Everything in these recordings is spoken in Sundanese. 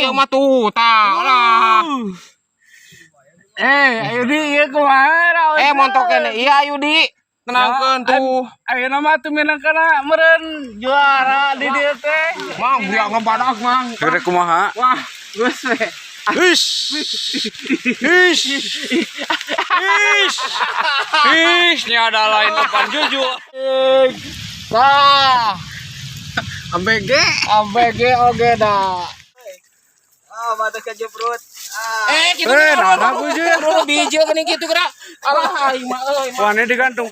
Ieu mah tuh, tah lah. Eh, ayo di ieu kumaha? Eh, montok keneh. Iya, ayo di. Tenangkeun tuh. Ayeuna mah tuh minang kana meureun juara di dieu teh. Mang, biar ngebadak, Mang. Gede kumaha? Wah, geus we. Ish. Ish. Ish. Ish, ini ada lain depan juju. Tah. ABG, ABG oge dah. Ah, mata kejebrut. Ah. Eh, kitu Eh, nah, aku je. Biji geuning kitu geura. Alah, aing mah euy. Wah, ini digantung.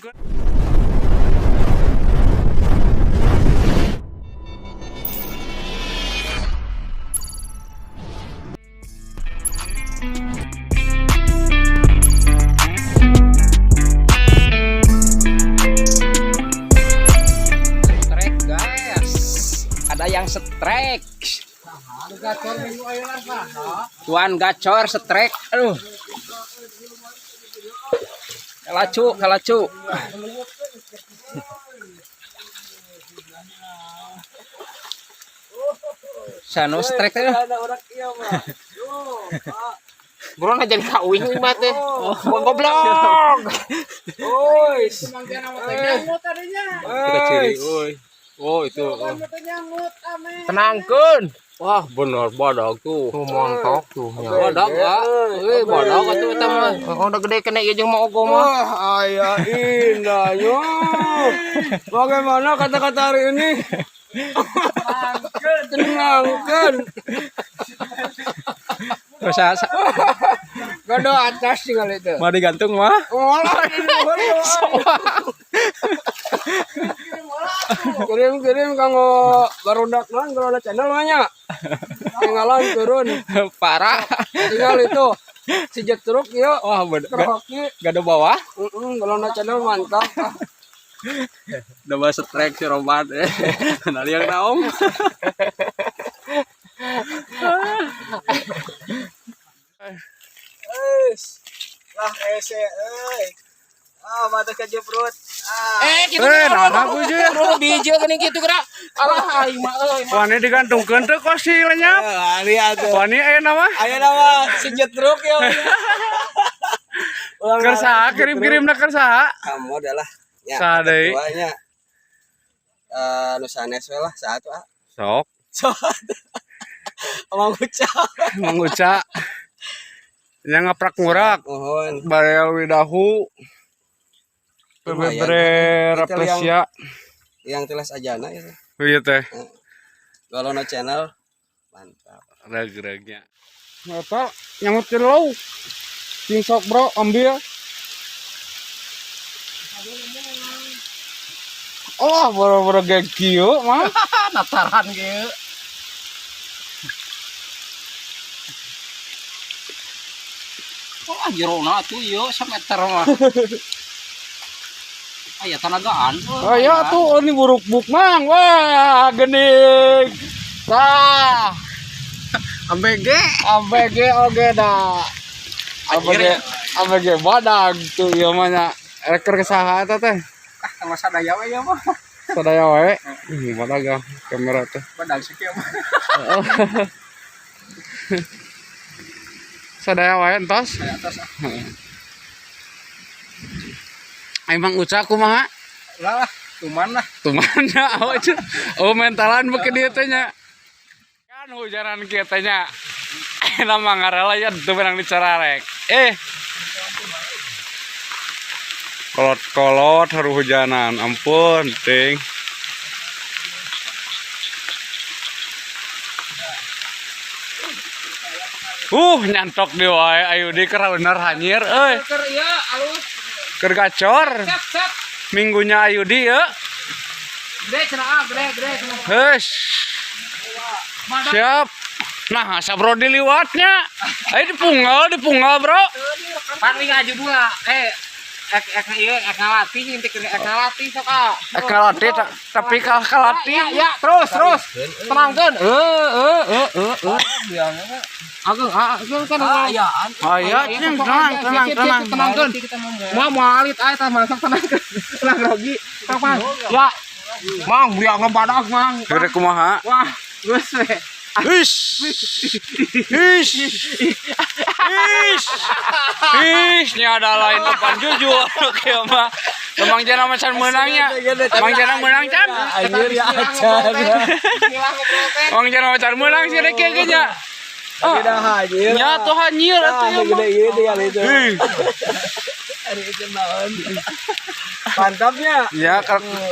Strike, guys. Ada yang strike. Tuan gacor strike. Aduh. Kalacu, kalacu. Sano strike teh. Buruan aja ka uing uing mah teh. Oh, goblok. Kita ciri, oi. Oh, itu. Oh. Tenangkeun. Wah, bener badak tuh. Tuh montok tuh. Ya. Badak, ah. Eh, badak atuh eta mah. Oh, udah gede kena ieu jeung mau ogo mah. Wah, ayah indahnya. Bagaimana kata-kata hari ini? Tenangkan. Masa Gado atas tinggal itu. mau digantung mah? Olah, kirim-kirim kanggo barudak non kalau ada channel banyak. Tinggalan turun. Parah. Tinggal itu. Si Jetruk yuk. Wah, bener. Hoki. Gak ada bawah. Kalau ada channel mantap. Udah bahas strike si Robat. Nah, yang naom. Lah ese euy. Ah, mata kejebrut. Ah. Eh, kitu Eh, nah, aku je. Biji geuning kitu geura. Alah, aing mah euy. Wah, ini digantungkeun teh kok si lenyap. Lihat tuh. Wah, ini aya nama. Ayo nama si Jetruk ya. Ulang Keur saha kirim-kirimna keur saha? Kamu adalah ya, Saha deui? ketuanya. Eh, nu sanes we lah saat ah. Sok, Saat. Mang Uca. Mang Uca. Yang ngaprak ngurak, Mohon. Barel Widahu, Lumayan. Bebre Itu Raplesia. Yang telas ajana itu. Iya teh. Kalau no channel mantap. Reg-regnya. Eta nyangut ke lauk. Sing sok bro, ambil. Oh, boro-boro gek kieu mah. Nataran gitu. Oh, jerona tuh ieu sameter mah. Aya tanagaan. Oh ya tuh ini buruk buk mang. Wah, gening. Tah. ABG, ABG oge dah. ABG ABG badag tuh ieu mah nya. Reker saha eta teh? Ah, tong sadaya we ieu mah. Sadaya wae. Ih, badag ya kamera teh. Badag sakieu mah. Sadaya wae entos. Atas ah. Emang Uca kumaha? Lah lah, tuman lah. Tumana oh, oh mentalan beuki dieu teh nya. Kan hujanan kieu teh nya. Eta mah ngarela ya teu beunang dicararek. Eh. Kolot-kolot haru hujanan, ampun ting. Nyantok di wae ayo di keur bener hanyir euy. Keur ieu alus. Keur gacor. Cep cep. Minggunya Ayudi ya. Gede cenah ah, gede gede cenah. Hush. Siap. Nah, sabro diliwatnya. Ayo dipunggal, dipunggal, Bro. Pan ning aju dua. Eh, ek ek ieu ek ngalatih inti ek ngalatih sok ah. Eh, kalatih tapi kalah kalatih. Ya, ya, terus terus. Tenangkeun. Eh eh eh eh eh. Agung, ah, agung kan. Ayaan. Oh iya, tenang, tenang, tenang, tenang. Tenangkeun. Mau mau alit aya tah masuk tenangkeun. Tenang grogi. Sok mang. Ya. Mang, biar ngebadak, Mang. Gede kumaha? Wah, geus we. Ish. Ish. Ish. Ish, nya ada lain depan jujur kieu mah. Mang Jana macan meunangnya. Mang Jana meunang can. Anjir ya acan. Mang Jana macan meunang sih rek kieu nya. Tapi dah anjir. Nya tuh hanyir atuh Ah, ieu mah. gede ieu tinggal itu. Ih. Hari itu naon. Mantapnya. Ya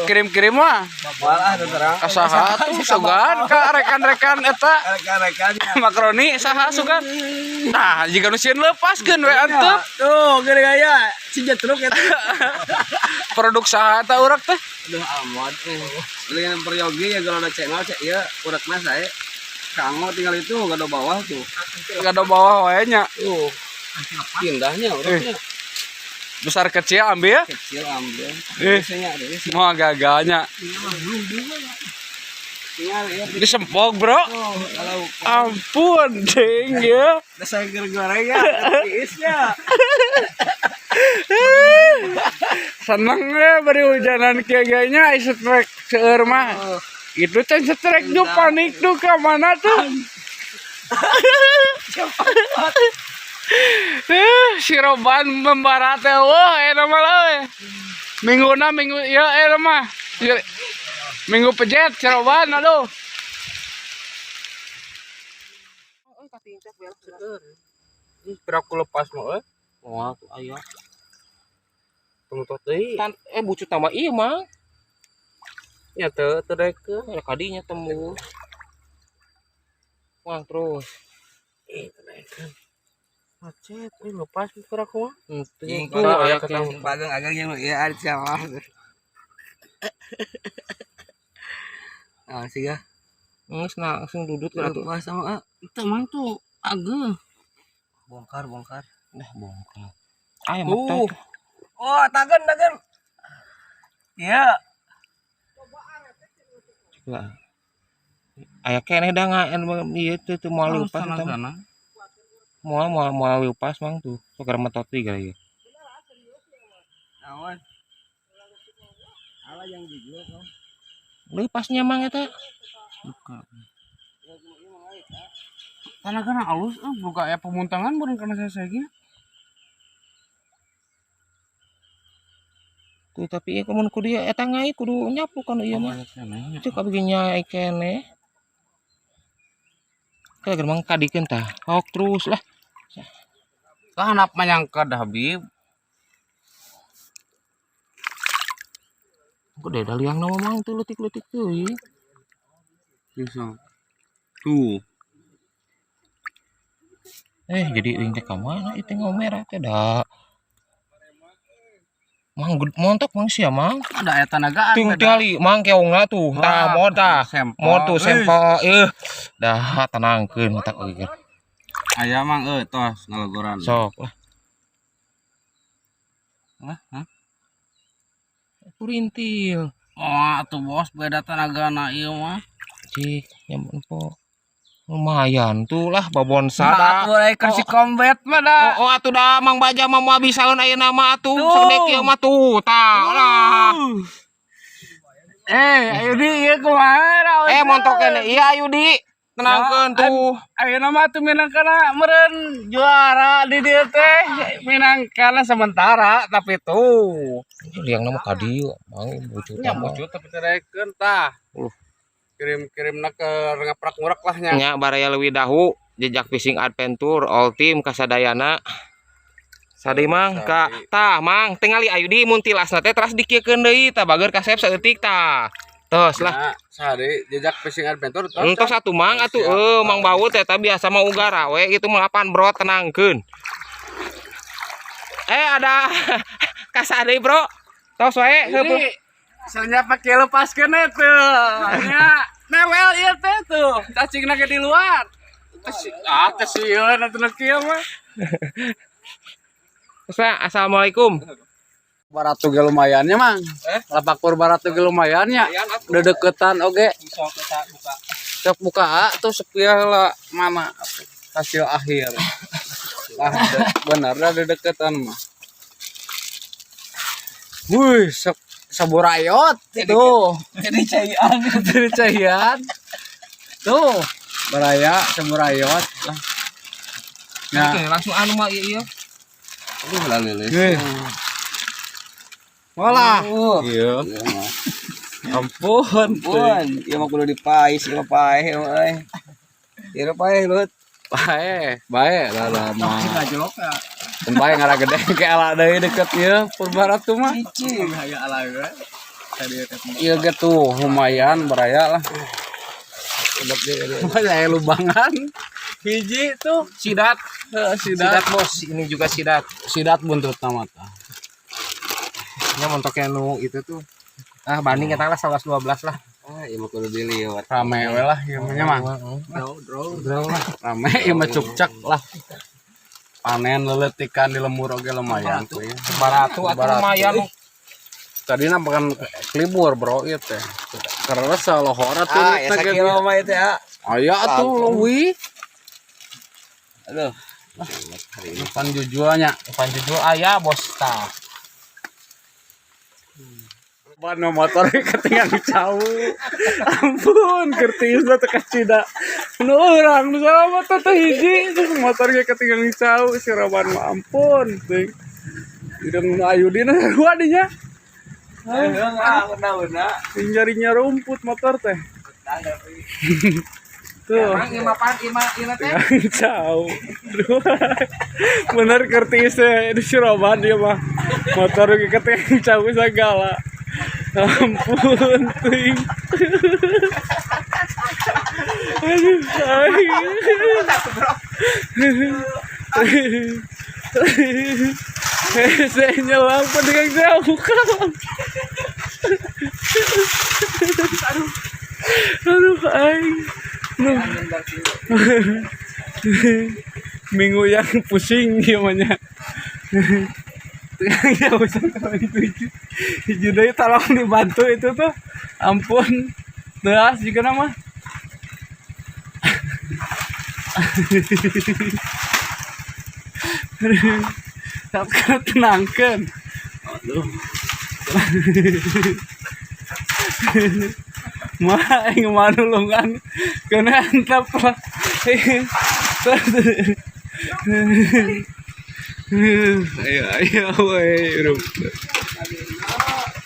kirim-kirim mah. Malah terang. Ka saha tuh sugan ka rekan-rekan eta Rekan-rekannya. Makroni saha sugan. Nah, jika nu sieun lepaskeun we antep. Tuh, gede gaya. Si jetruk eta. Produk saha eta urang teh. Aduh amot eh. Beli peryogi ya kalau ada channel cek ya urekna saya. Kanggo tinggal itu gak ada bawah tuh. Gak ada bawah wae nya. Tuh. Indahnya ureknya. Besar kecil ambil. Kecil ambil. Eh. Biasanya ada ya. Mau gagalnya. Tinggal ya. Disempok, Bro. Oh, kalau Ampun, ding ya. udah saya goreng ya, tiisnya. Seneng ya beri hujanan kieu ge nya strike seueur mah. Itu can strike tuh panik tuh ke mana tuh? Eh, si Roban membara teh wah eta mah euy. Minggu na minggu ya eta mah. Minggu pejet si Roban aduh. Kira aku lepas mah euy. Wah, tuh aya. Tunggu deui. Tan eh bucut tambah ieu mang. Ya teu teu daekeun. Ya kadinya tembus. Wah, terus. Eh, teu daekeun. Macet, euy lepas mikir aku mah. Henteu Yang tuh kalau aya aya ketemu. Pagang agang yang ya ada siapa. Ah, sih ya. Geus nah, langsung dudut ke atuh. Lepas sama ah. Teu mang tuh ageuh. Bongkar, bongkar. Dah bongkar. Aya Tuh. mah. Oh, tagen tagen. Iya. Lah. Aya keneh da ngaen ieu teh teu moal leupas eta mah. Moal moal moal leupas mang tuh. Sok gara metot deui gara ieu. Awan. Ala yang dijual kau. Leupasnya mang eta. Buka. Tanagana alus euy buka aya pemuntangan bareng kana saya ge. Tuh tapi ieu mun kudu ieu eta ngai kudu nyapu kan ieu mah. Cek abdi nyai keneh. Kayak gerbang kadikeun tah. Hok terus lah. Lah menyangka dah Habib. Gede dah liang nama mang tuh leutik-leutik teuing. Bisa. Tuh. Eh jadi euing teh ka mana ieu teh merah teh da. Mang montok mang sia mang. Ada aya tanagaan. Ting tingali mang keongna tuh. Tah mo tah. Mo tuh sempol eh. Dah tenangkeun tak oge. Aya mang euy tos ngalegoran. Sok lah. Lah, hah? Kurintil. Oh, atuh bos beda tanagana ieu mah. Cik, nyaman po. Lumayan tuh lah babon sada. Atuh rek si combat mah dah. Oh, oh atuh dah Mang Baja mah moal bisaeun ayeuna mah atuh segede kieu mah tuh tah lah. Eh, ayo di ieu kumaha? Eh montok keneh iya ayo di. Tenangkeun tuh. Ayeuna mah atuh minangkana meureun juara di dieu teh minangkana sementara tapi tuh. Liang nama ka dieu, mang bucut Nya mah. bucut tapi terekeun tah. Kirim-kirimna ke ngaprak-ngurek lah nya. Nya baraya leuwih dahu jejak fishing adventure all team kasadayana. Sade mang ka tah mang tingali ayu di mun tilasna teh teras dikieukeun deui tah bager kasep saeutik tah. Tos lah. Nah, sehari jejak fishing adventure tos. Entos atuh mang atuh eueuh mang baut eta biasa mah ugara we gitu mah apaan bro tenangkeun. Eh ada kasade bro. Tos wae heuh. Ini soalnya pakai lepaskeun tuh. Nya newel ieu teh tuh. Cacingna ge di luar. Teu ah teu sieun atuh nu kieu mah. Terus wae, assalamualaikum. Baratu ge lumayannya mang. Lapak pur baratu ge lumayannya. Udah deketan oge. Sok buka tuh sepiah lah mana hasil akhir. Lah benar dah deketan mah. Wih, saburayot tuh. Jadi caian. Jadi caian. Tuh. Baraya seberayot lah. Nah, Oke, langsung anu mah ieu ieu. Aduh lah leuleus. Nih. Walah. Iya. Iya mah. Ampun. Pun, ieu mah kudu dipais, ieu mah paeh ieu mah euy. Ieu mah paeh lut. Bae, bae lah lah mah. Ngajlok ya. Bae ngaragede ke ala deui deket ieu Purbaratu mah. Cicing. Aya ala we. Tadi teh. Iya gitu, lumayan baraya lah. Udah deh. Banyak lubangan. Hiji tuh Sidat, sidat. sidat bos, ini juga sidat. Sidat buntut mata. Nya montoknya nu itu tuh. Ah, banding kita lah 11 12 lah. Ah, ieu mah kudu diliwat. Rame we lah ieu mah nya mah. Draw, draw. Draw lah. Rame ieu mah cukcek lah. Panen leletikan di lembur oge lumayan tuh ya. Baratu atuh Baratu. lumayan. Tadi na bukan klibur bro ieu teh. Karena salohora tuh Ah, ya sakilo mah itu ya. Aya atuh leuwih. Aduh. Pan jujuannya. Pan jujur aya bos tah. Ban motor ketinggalan jauh. Ampun, kertiis teh kacida. Nu urang nu salah motor teh hiji terus motor ge ketinggalan jauh si Roban mah ampun teuing. Jeung nu Ayudin sarua dinya. Ah, benar-benar. Nyarinya rumput motor teh. Tuh. Emang ieu mah pan ieu mah ieu teh. Jauh. Bener kertiis teh di si Roban dia mah. Motor ge ketinggalan jauh segala. Ampun, ting. Aduh, aing. Saya nyelam pegang jauh kan. Aduh, aing. Duh. Minggu yang pusing gimana? Jauh sampai itu. Hiji deui tolong dibantu itu tuh. Ampun. Deas juga nama. Tapi tenangkan. Aduh. Mah aing mah nulungan kena antap lah. Ayo ayo we hirup.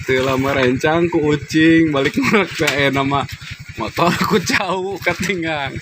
Teu lama rencang ku ucing balik ngulek teh nama motor ku jauh ketinggalan.